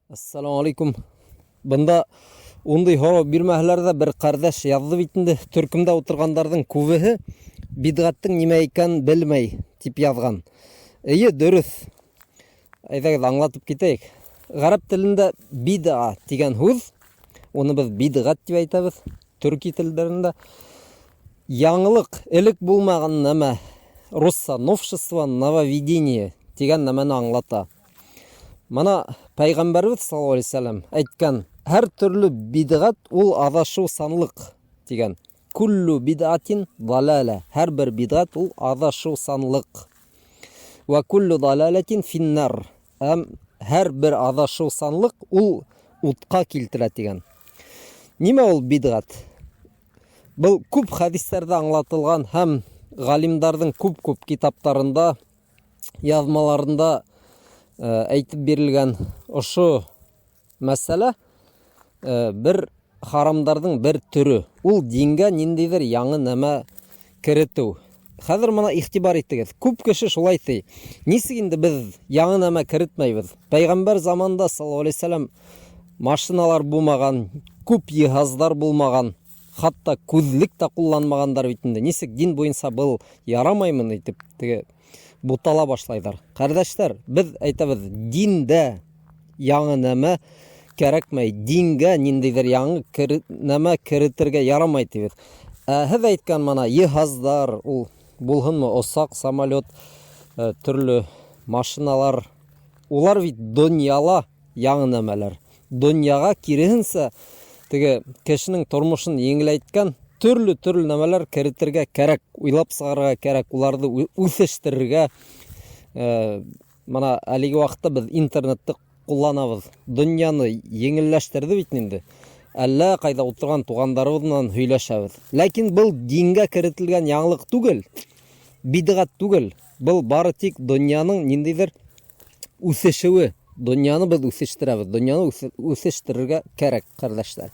Ассаламу алейкум. Бында ундай һорау бирмәһәләр ҙә бер ҡәрҙәш яҙҙы бит инде. Төркөмдә ултырғандарҙың күбеһе бидғәттең нимә икәнен белмәй тип яҙған. Эйе, дөрөҫ. Әйҙәгеҙ аңлатып китәйек. Ғәрәп телендә бидға тигән һүҙ, уны беҙ бидғәт тип әйтәбеҙ, төрки телдәрендә. Яңылыҡ, элек булмаған нәмә, русса новшество, нововведение тигән нәмәне аңлата. Мына Пәйғәмбәребеҙ саллаллаһу алейһи вәсәләм әйткән, һәр төрлө бидғәт ул аҙашыусанлыҡ тигән. Куллю бидғатин далалә. Һәр бер бидғәт ул аҙашыусанлыҡ. Вә куллю далаләтин финнар. Һәм һәр бер аҙашыусанлыҡ ул утҡа килтерә тигән. Нимә ул бидғәт? Был күп хәдистәрҙә аңлатылған һәм ғалимдарҙың күп-күп китаптарында яҙмаларында э, әйтеп бирелгән ошо мәсьәлә э, бер харамдарҙың бер төрө. Ул дингә ниндәйҙер яңы нәмә керетеү. Хәҙер мына игътибар итегеҙ. Күп кеше шулай ти. Нисек инде беҙ яңы нәмә керетмәйбеҙ? Пәйғәмбәр заманында саллаллаһу алейһи вәсәләм машиналар булмаған, күп йыһаздар булмаған, хатта күҙлек тә кулланмағандар бит инде. Нисек дин буйынса был ярамаймы ни дип теге бутала башлайҙар. Ҡәрҙәштәр, беҙ әйтәбеҙ, диндә яңы нәмә кәрәкмәй, дингә ниндәйҙер яңы кер, нәмә керетергә ярамай тибеҙ. Ә һеҙ әйткән мана йыһаздар, ул булһынмы осаҡ, самолет, э, төрлө машиналар, улар бит донъяла яңы нәмәләр. Донъяға киреһенсә, теге кешенең тормошон еңеләйткән төрлө-төрлө нәмәләр керетергә кәрәк, уйлап сығарырға кәрәк, уларҙы үҫештерергә. Э, мына әлеге ваҡытта беҙ интернетты ҡулланабыҙ. Донъяны еңелләштерҙе бит инде. Әллә ҡайҙа ултырған туғандарыбыҙ менән һөйләшәбеҙ. Ләкин был дингә керетелгән яңылыҡ түгел, бидғәт түгел. Был бары тик донъяның ниндәйҙер үҫешеүе. Донъяны беҙ үҫештерәбеҙ. Донъяны үҫештерергә кәрәк, ҡәрҙәштәр.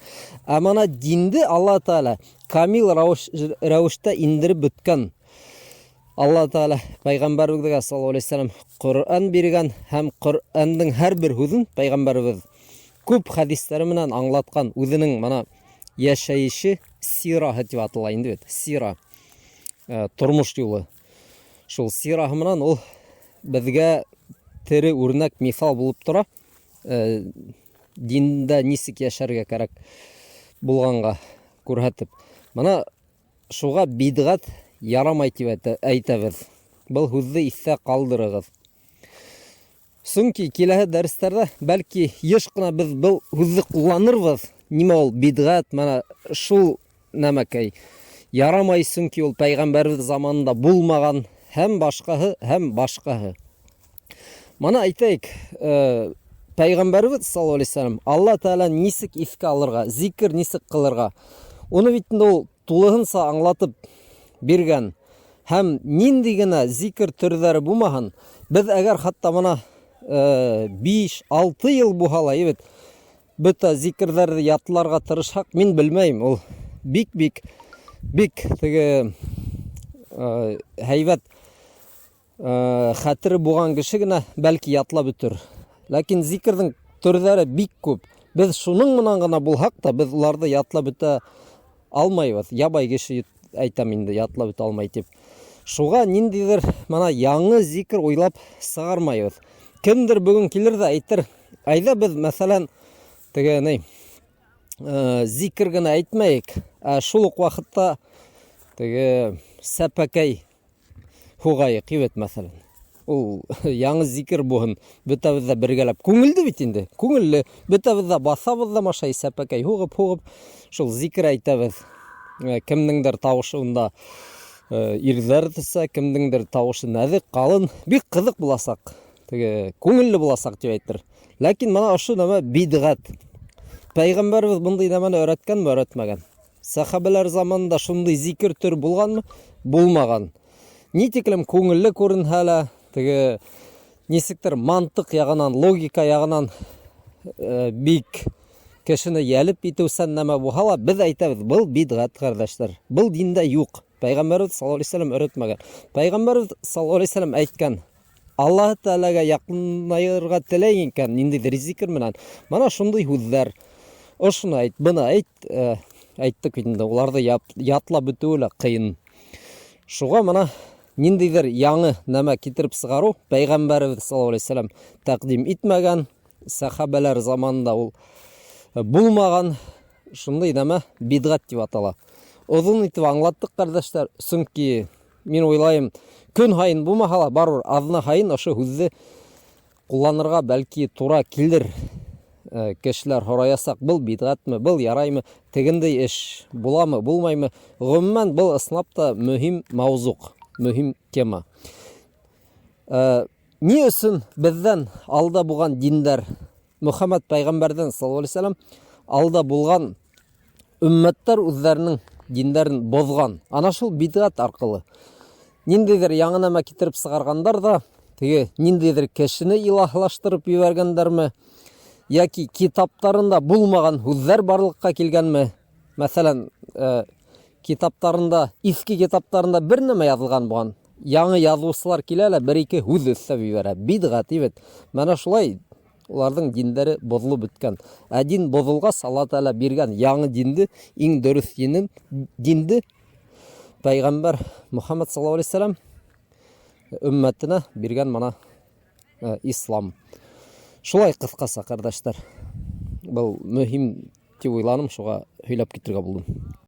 Ә мына динде Алла Тәғәлә камил рәүештә индереп бөткән. Алла Тәғәлә пәйғәмбәребеҙгә саллаллаһу алейһи вәсәләм Ҡөрьән биргән һәм Ҡөрьәндең һәр бер һүҙен пәйғәмбәребеҙ күп хәдистәре менән аңлатҡан, үзенең мына йәшәйеше сираһы тип атала инде бит, сира, э, тормош юлы. Шул сираһы менән ул беҙгә тере үрнәк миҫал булып тора. Э, диндә нисек йәшәргә кәрәк булғанға күрһәтеп. Мына шуға бидғәт ярамай тип әйтәбеҙ. Был һүҙҙе иҫтә ҡалдырығыҙ. Сөнки киләһе дәрестәрҙә бәлки йыш ҡына беҙ был һүҙҙе ҡулланырбыҙ. Нимә ул бидғәт, мына шул нәмәкәй. Ярамай, сөнки ул пәйғәмбәребеҙ заманында булмаған һәм башҡаһы, һәм башҡаһы. Мына әйтәйек, э, пәйғәмбәребеҙ саллаллаһу алейһи вәсәләм Алла Тәғәләне нисек иҫкә алырға, зикр нисек ҡылырға. Уны бит инде ул тулыһынса аңлатып биргән. Һәм нинди генә зикр төрҙәре булмаһын, беҙ әгәр хатта мына 5-6 йыл булһа ла, бит, бөтә зикрҙәрҙе ятларға тырышһаҡ, мин белмәйем, ул бик-бик бик теге һәйбәт хәтере булған кеше генә бәлки ятлап бөтөр. Ләкин зикрҙең төрҙәре бик күп. Беҙ шуның менән генә булһаҡ та, беҙ уларҙы ятлап бөтә алмайбыҙ. Ябай кеше әйтәм инде, ятлап бөтә алмай тип. Шуға ниндәйҙер мына яңы зикр уйлап сығармайбыҙ. Кемдер бөгөн килер ҙә әйтер, әйҙә беҙ, мәҫәлән, теге ни, зикр генә әйтмәйек, ә шул уҡ ваҡытта теге сәпәкәй һуғайыҡ, ебет, мәҫәлән. Ул яңы зикер булһын, бөтәбеҙ ҙә бергәләп. Күңелде бит инде, күңелле. Бөтәбеҙ ҙә баҫабыҙ ҙа машай сәпәкәй һуғып-һуғып, шул зикер әйтәбеҙ. Э, кемдеңдер тауышы унда э, ирҙәр төсә, кемдеңдер тауышы нәҙек, ҡалын. Бик ҡыҙыҡ буласаҡ. Теге күңелле буласаҡ тип әйтер. Ләкин мына ошо нәмә бидғәт. Пәйғәмбәребеҙ бындай нәмәне өйрәткәнме, өйрәтмәгән? Сәхабәләр заманында шундый зикер төр булганмы? Булмаган. Ни тиклем күңелле күренһә лә, теге нисектер мантык ягынан, логика ягынан э, бик кешене йәлеп итеүсән нәмә булһа ла, без әйтәбез, был бидгать, кардәшләр. Был диндә юк. Пәйгамбәрбез саллаллаһу алейһи вәсәлләм өйрәтмәгән. Пәйгамбәрбез саллаллаһу алейһи вәсәлләм әйткән, Аллаһы Тәгаләгә яҡынайырға теләй икән, ниндәйҙер зикер менән, мына шундай һүҙҙәр. Ошоно әйт, быны әйт, э, әйттек бит инде, уларҙы ятлап бөтөүе лә ҡыйын. Шуға мына ниндәйҙер яңы нәмә китереп сығарыу пәйғәмбәребеҙ саллаллаһу алейһи вәсәләм тәҡдим итмәгән, сәхәбәләр заманында ул э, булмаған шундай нәмә бидғәт тип атала. Оҙон итеп аңлаттыҡ, ҡәрҙәштәр, сөнки мин уйлайым, көн һайын булмаһа ла, барыбер аҙна һайын ошо һүҙҙе ҡулланырға бәлки тура килер. Э, кешеләр һораясаҡ, был бидғәтме, был яраймы, тегендәй эш буламы, булмаймы. Ғөмүмән, был ысынлап та мөһим мауҙуғ, мөһим тема. Э, ни өсөн беҙҙән алда булған диндәр, Мөхәммәд пәйғәмбәрҙән саллаллаһу алейһи вәсәләм алда булған өммәттәр үҙҙәренең диндәрен боҙған? Ана шул бидғәт арҡылы. Ниндәйҙер яңы нәмә китереп сығарғандар ҙа, теге ниндәйҙер кешене илаһлаштырып ебәргәндәрме, йәки китаптарында булмаған һүҙҙәр барлыҡҡа килгәнме? Мәҫәлән, э, китаптарында, иҫке китаптарында бер нәмә яҙылған булған. Яңы яҙыусылар килә лә бер-ике һүҙ өҫтәп ебәрә. Бидғәт бит. Мына шулай уларҙың диндәре боҙолоп бөткән. Ә дин боҙолғас, Алла Тәғәлә биргән яңы динде, иң дөрөҫ динен, динде пәйғәмбәр Мөхәммәд саллаллаһу алейһи вәсәләм өммәтенә биргән мына э, ислам. Шулай ҡыҫҡаса, ҡәрҙәштәр. Был мөһим тип уйланым, шуға һөйләп китергә булдым.